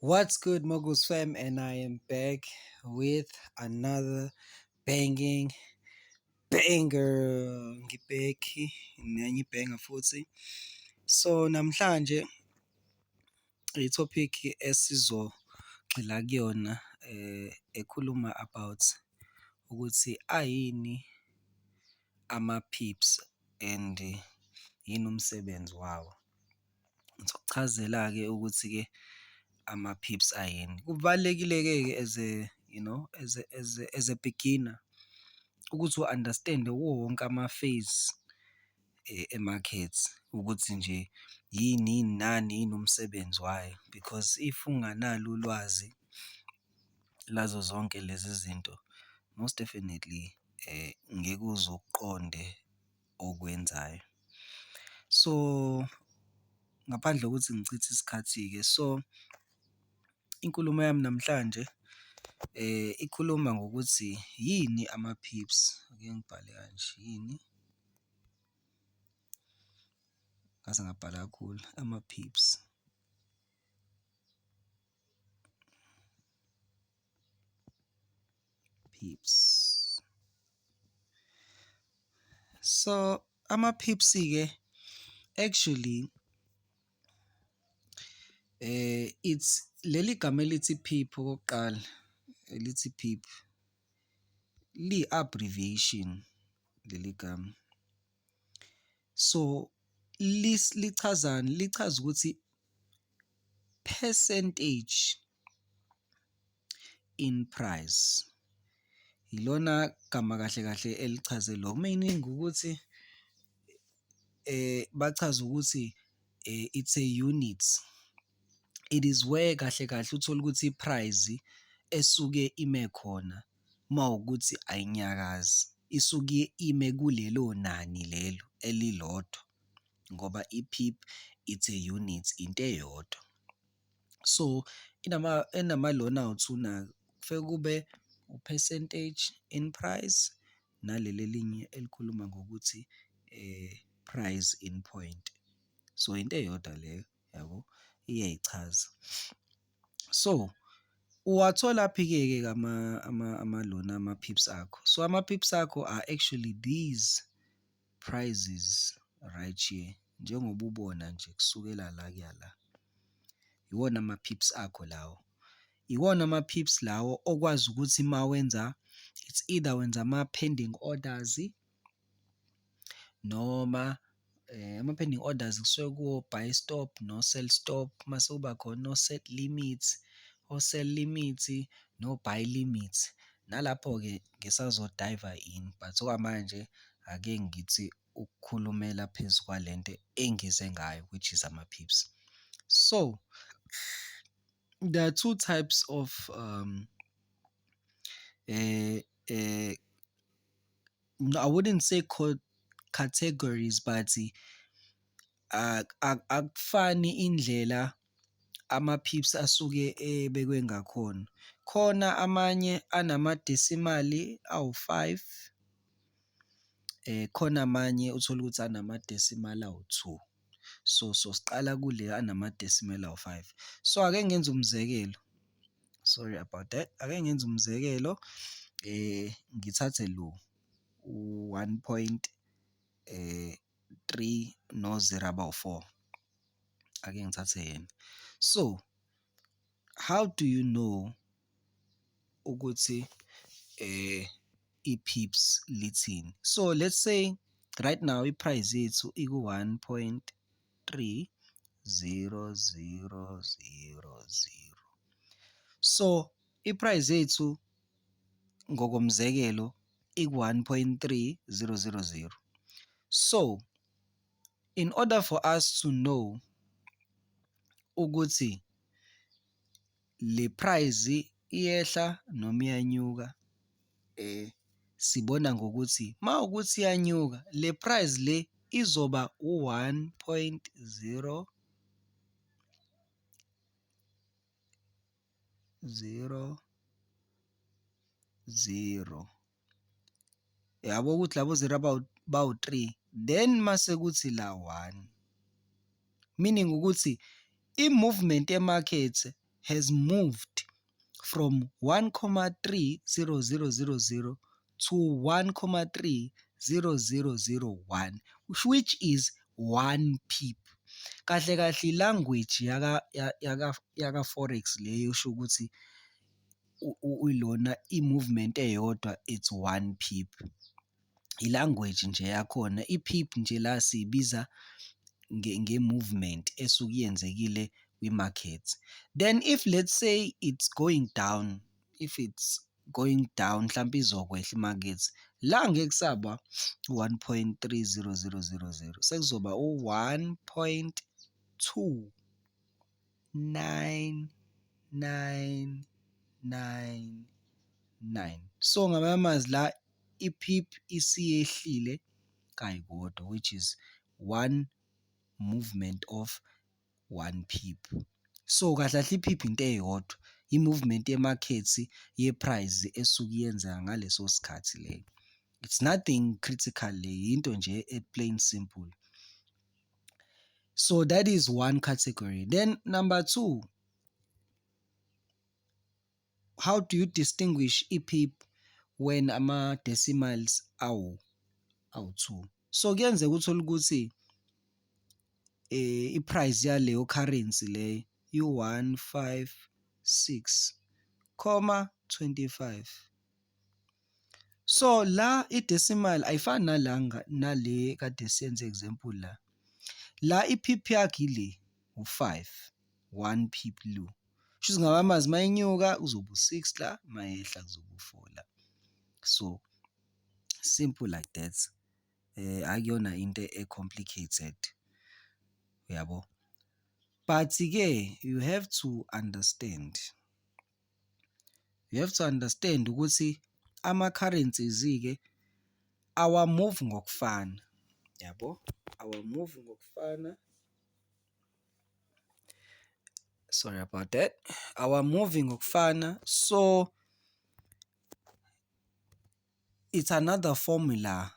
What's good, Moguls fam? And I am back with another banging banger. Ngi-back nenye i-banger futhi. So namhlanje i-topic esizogxila kuyona ekhuluma about ukuthi ayini ama-pips and yini umsebenzi wawo. Ngizokuchazela-ke ukuthi-ke ama-pips ayini. Kubalulekile-ke ke as a you know as a beginner ukuthi u-understand-e kuwo wonke ama-phase e-market ukuthi nje yini yini nani, yini umsebenzi wayo because if unganalo ulwazi lazo zonke lezi zinto, most definitely ngeke uze ukuqonde okwenzayo. So, ngaphandle kokuthi ngichithe isikhathi-ke, so inkulumo yami namhlanje ikhuluma ngokuthi yini ama-pips, ake ngibhale kanje, yini, ngaze ngabhala kakhulu, ama-pips. Pips. So, ama-pips-ke actually it's leli gama elithi pip, okokuqala elithi pip liyi-abbreviation leli gama. So lichazani? Lichaza ukuthi percentage in price. Ilona gama kahle kahle elichaze lokho, meaning ukuthi bachaza ukuthi it's a unit. It is where kahle kahle uthola ukuthi i-price esuke ime khona mawukuthi ayinyakazi, isuke ime kulelo nani lelo elilodwa ngoba i-pip, it's a unit, into eyodwa. So inamalona awu-two kufike kube u-percentage in price naleli elinye elikhuluma ngokuthi price in point. So into eyodwa leyo, yabo, iyayichaza. So uwatholaphi-ke ke amalona ama-pips akho? So ama-pips akho are actually these prices right here, njengoba ubona nje kusukela la kuya la, iwona ama-pips akho lawo. Iwona ama-pips lawo okwazi ukuthi uma wenza, it's either wenza ama-pending orders noma ama-pending orders kusuke kuwo-buy stop no-sell stop, mase kuba khona o-set limit, o-sell limit no-buy limit. Nalapho-ke ngisazo-dive-a in, but okwamanje ake ngithi ukukhulumela phezu kwalento engize ngayo, which is ama-pips. So there are two types of no, I wouldn't say categories, but akufani indlela ama-pips asuke ebekwe ngakhona. Khona amanye anama-decimal awu-5, khona amanye uthole ukuthi anama-decimal awu-2. So siqala kule anama-decimal awu-5. So ake ngenze umzekelo, sorry about that, ake ngenze umzekelo, ngithathe lo u-1.3 no-zero abawu-4, ake ngithathe yena. So how do you know ukuthi i-pips lithini? So let's say right now i-price yethu iku-1.30000. So i-price yethu ngokomzekelo iku-1.3000. So in order for us to know ukuthi le price iyehla noma iyanyuka, sibona ngokuthi mawukuthi iyanyuka, le price le izoba u-1.0 0 0, yabo, ukuthi labo zero bawu-3, then mase kuthi la 1, meaning ukuthi i-movement ye-market has moved from 1,30000 to 1,30001, which is 1 pip. Kahle kahle i-language yaka-forex le esho ukuthi ilona i-movement eyodwa, it's 1 pip. I-language nje yakhona, i-pip nje la siyibiza nge-movement esuke yenzekile kwi-market. Then if, let's say, it's going down, if it's going down, mhlampe izokwehla imakethe, la ngeke kusaba 1.30000, sekuzoba u-1.29999. So ngamanye amazwi la i-pip isiyehlile kayikodwa, which is one movement of 1 pip. So kahle kahle i-pip into eyodwa, i-movement yemakhethi ye-price esuke iyenzeka ngaleso sikhathi leyo. It's nothing critical le, into nje e-plain simple. So that is one category. Then number two, how do you distinguish i-pip when ama-decimals awu-two? So kuyenzeka uthole ukuthi i-price yaleyo currency leyo i-156,25. So la i-decimal ayifani nala nale kade siyenze example la. La i-pip yakho ile u-5, 1 pip lo. Kusho ukuthi ngamanye amazwi mayinyuka kuzoba u-6 la, mayehla kuzoba u-4 la. So simple like that. Akuyona into e-complicated, uyabo. But-ke you have to understand, you have to understand ukuthi ama-currencies-ke awa-move ngokufana, yabo, awa-move ngokufana. Sorry about that. Awa-move ngokufana, so it's another formula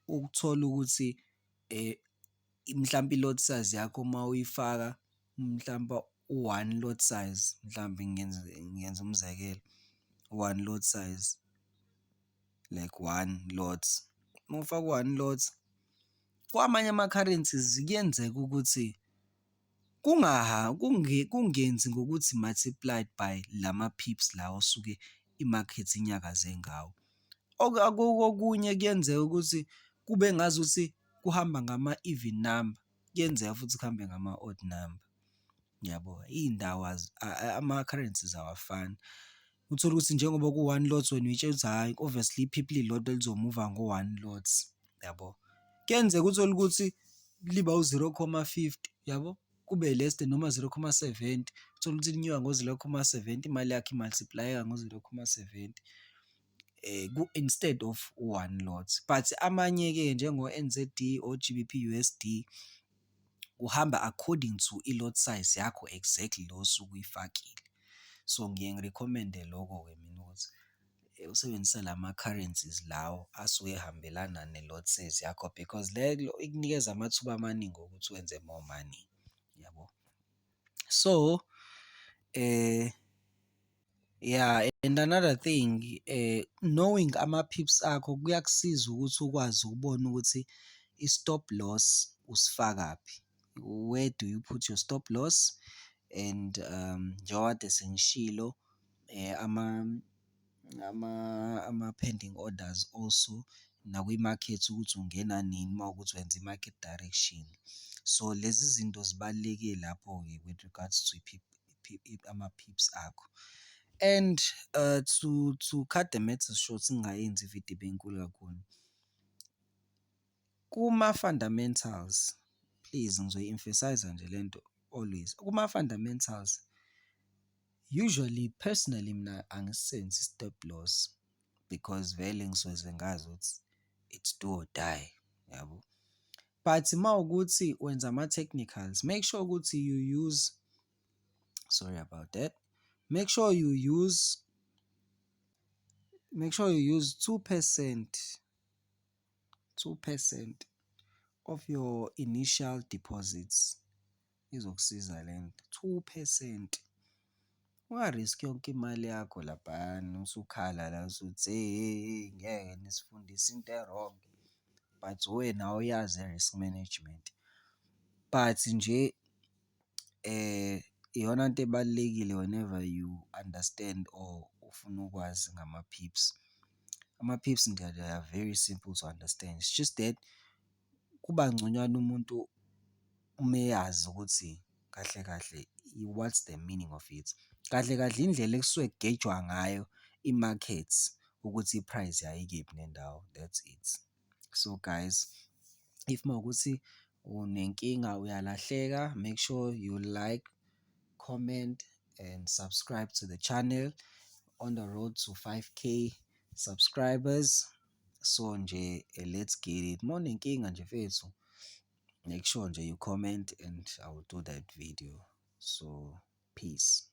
ukuthola ukuthi mhlampe i-lot size yakho uma uyifaka mhlampe u-one lot size, mhlampe ngenza umzekelo, one lot size, like one lot. Uma ufaka u-one lot, kwamanye ama-currencies kuyenzeka ukuthi kungenzi ngokuthi multiplied by lama-pips lawa osuke imakethe inyakaze ngawo. Okunye kuyenzeka ukuthi kube ngazuthi kuhamba ngama-even number, kuyenzeka futhi kuhambe ngama-odd number, yabo. Iy'ndawo ama-currencies awafani. Uthole ukuthi njengoba ku-one lot wena uy'tshela ukuthi hhayi, obviously i-pip lilodwa lizomuva ngo-one lot, yabo. Kuyenzeka uthole ukuthi liba u-0,50, yabo, kube less than noma 0,70, uthole ukuthi linyuka ngo-0,70, imali yakho i-multiply-eka ngo-0,70 instead of u-one lot. But amanye-ke njengo-N_Z_D, o-G_B_P U_S_D, kuhamba according to i-lot size yakho exactly lo osuke uyifakile. So ngiye ngi-recommend-e loko-ke mina ukuthi usebenzise lama-currencies lawo asuke ehambelana ne-lot size yakho because lelo ikunikeza amathuba amaningi okuthi wenze more money, yabo. So yeah, and another thing, knowing ama-pips akho kuyakusiza ukuthi ukwazi ukubona ukuthi i-stop loss usifakaphi. Where do you put your stop loss? And njengoba kade sengishilo, ama-pending orders also nakwi-market ukuthi ungena nini uma kuwukuthi wenza i-market direction. So lezi zinto zibaluleke lapho-ke with regards to ama-pips akho. And to cut the matter short, singayenzi ividiyo ibe nkulu kakhulu. Kuma-fundamentals, please, ngizoyi-emphasise-a nje lento always. Kuma-fundamentals, usually, personally mina angisisebenzisi i-stop loss because vele ngisuke ngazi ukuthi it's do or die, yabo. But mawukuthi wenza ama-technicals, make sure ukuthi you use, sorry about that, make sure you use 2%, 2% of your initial deposits. Izokusiza lento, 2%. Unga-risk-i yonke imali yakho laphayana usukhala la usuthi hheyi, hheyi, hheyi ngeke nisifundise into e-wrong, but wena awuyazi i-risk management. But nje iyona nto ebalulekile whenever you understand or ufuna ukwazi ngama-pips. Ama-pips nje they are very simple to understand, it's just that kuba ngconywana umuntu uma eyazi ukuthi kahle kahle what's the meaning of it. Kahle kahle indlela ekusuke kugejwa ngayo i-market ukuthi i-price yayo ikephi nendawo, that's it. So guys, if mawukuthi unenkinga uyalahleka, make sure you like, comment and subscribe to the channel. On the road to 5K subscribers. So nje let's get it. Uma unenkinga nje mfethu, make sure nje you comment and I will do that video. So peace.